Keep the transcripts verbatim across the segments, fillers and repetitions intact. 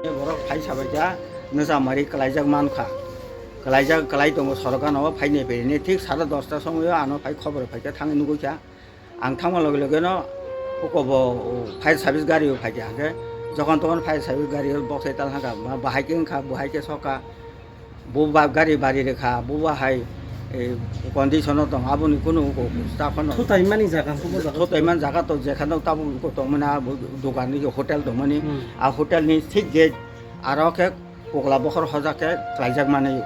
Borok phai sabaikha, nwchamari kwlaijak mankha. Kwlaijak, kwlai tongo sorok gana o phaini phaini. Thik sare dosta somoio ano phai khobor phaikha, thangwi nugwikha. Ang thangma loge loge no uko bo fire service gari o phaikha, hwnkhe jokhon tokhon fire service gari o boksai tal thangkha, ma bahai khe wngkha, bahai khe sokha. Bo ba gari bari rwkha, bo ba hai, eh, condition o tong, aboni kunu uko ta khono. Thutaimani jaga hwnkhe bo jaga? Thutaimani jaga to jekhano tabuk uko tongmani, abo dogan ni hotel tongmani, Hmm. A hotel ni thik gate aro khe pokla bokhor hojak khe klaijak mani.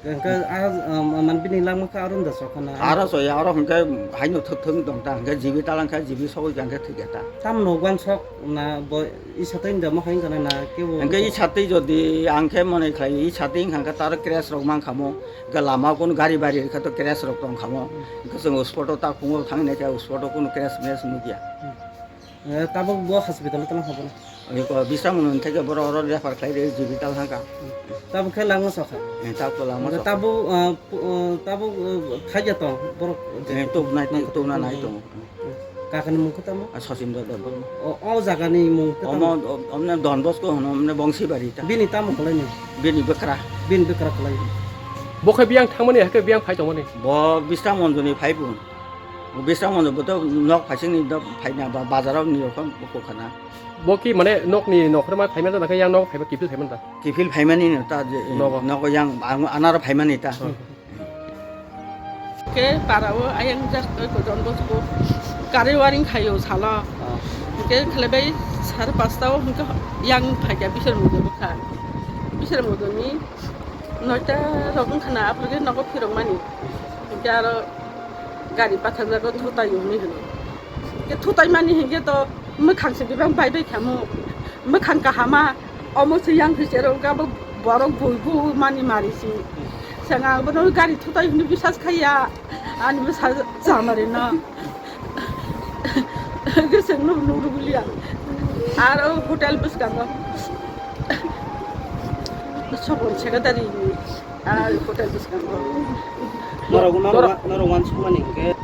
Hwnkhe a, um, man bini langma khe aro da sokha na? Aro soya, aro hwnkhe haino thwk thwk tong ta, hwnkhe jibi talang khe jibi sogwi kha hwnkhe thwikha ta. Tam no uansuk na bo i satwi da mo hai wngkha na, na kebo? Hwnkhe i satwi jodi ang khe mone khlai, i satwi wngkha khe taro crash rok mankha mo, hwnkhe lama o kunu gari bari rikha to crash rok tongkha mo, hwnkhe chwng spot o ta khungo thangwi naikha, spot o kunu crash mrash nukya. Eh, tabuk bo hospital o tamo habo na? Oi ko, Bisramon theke borok oro refer khlai rw jibi tal thangkha. Tabuk khe langma sokha? Eh, tabuk langma sokha. Tabuk, ah, pu-, ah, tabuk, ah, khaija tong borok? Eh, tuk nai, tuk, tuk na nai tongo. Kakani mung khe tamo? Ah, Sachin Debbarma. O, o jagani mung khe tamo? Omo, o-, omne Don Bosco hono, omne Bongsibari ta. Bini tamo khlai ni? Bini bwkra. Bini bwkra khlai ni? Bo khe biyang thangmani, hakhe biyang phai tongmani? Bo Bisramon joni phai bo. Bisramon bo to nok phaisingni nok phaina ba, bazarok ni rokom buku khana. Bo ki mane nokni nokhorok ma phaimani da, na khe yang nok phaiba kiphil phaimani da? Kiphil phaimani no ta je, Nogo. Nogo yang ang anaro phaimani ta. Hmm. Ke parao ayang jak ko Don Bosco kari waring khayo sala. Ah. Ke khlebai sar pasta o hingke yang phaikya bisar mudo bokha. Bisar mudo ni noita rok wngkhana aphuike nogo phirokmani. Hingke aro gari pathakjago thutai hwnwi hwno. Hingke thutai mani hingke to mwkhang se bebak bai bai khamo. Mwkhang kahama omo se yang se cherok hingke abo borok bui bu mani mari si. Sanga bono gari thutai hwnwi bisas khaiya. Ani bwsa chamari no. Gosong no nugwi liya. Aro hotel bwskango. Sobon secretary ni. Ah, hotel bwskango. Norok, norok, norok wansukmani hwnkhe?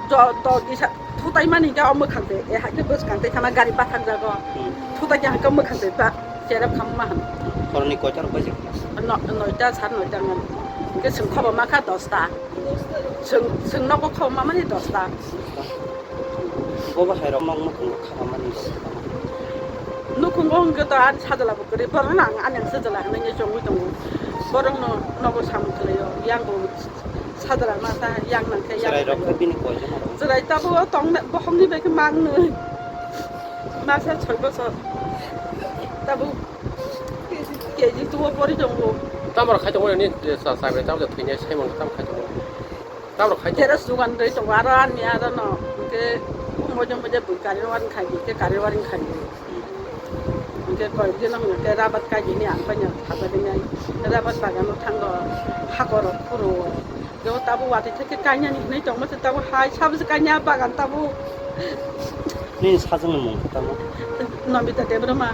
To, to kisa thutai mani hwnkhe o mwkhang twi, eh, hakhe bwskang twi khana gari bathang jago. Hmm. Thutai khe hakhe mwkhang twi ba, cherep kham ma han. Horni koita rok baijak? No, noita, sar noita ngan. Hwnkhe chwng khobo ma kha dosta. Chwng, chwng nogo khobo ma mani dosta. Bo bo hai rok nok nukhungo khapamani dosta. Nukhungo hwnkhe to ani sajla bo kwrwi, borok no ang ani sajla hinwi chongwi tongo. Borok no nogo samung khlaio, yang bo sajla ma ta yang nang khe yang. Chwrai rok khe bini koi jona rok? Chwrai tabuk o tong na, bohong ni bai khe mang nwi. Masa soi bosor. Tabuk K G two o pori tongo. Tamo rok khai tongo ni, sa, sa, sa, tamo thwinai saimon tamo khai tongo. Tamo rok khai tongo. Tere sugan dei tongo, aro ani aro no. Hwnkhe mojo mojo bui kari waring khai, hwnkhe kari waring khai. Hwnkhe koi dino hwnkhe rabat kai dini ang paina thapa dini. Rabat bagan o thango, hakoro khuro. Jo tabuk watwi theke kainani hinwi tongma se tabuk hai sabse kaina bagan tabuk. Nini sajwkni mung khe tamo? Nobita Debbarma.